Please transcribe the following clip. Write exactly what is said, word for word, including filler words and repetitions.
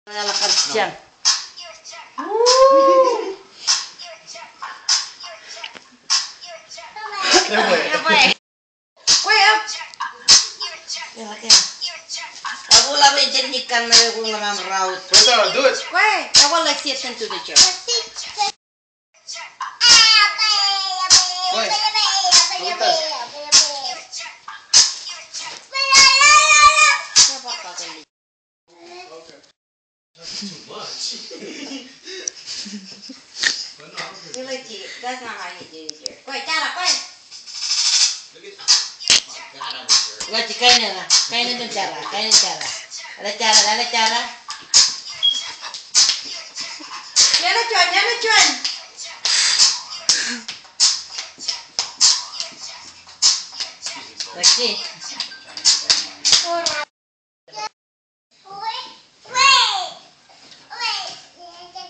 Woo! Kwe, up. Eḷak, eḷak. Eḷak, eḷak, jen ikkan ṇe, eḷak, ḷōmṇak raut. Kwe, eḷak, let's sit into the chair. Kwe. Too much. That's not how you do it here. Kwe, tara, kwe. Ḷọk kain eo, kain eo tara, kain eo tara. Ḷọk tara, ḷọk tara. Ḷọk juon, ḷọk juon. Ḷọk.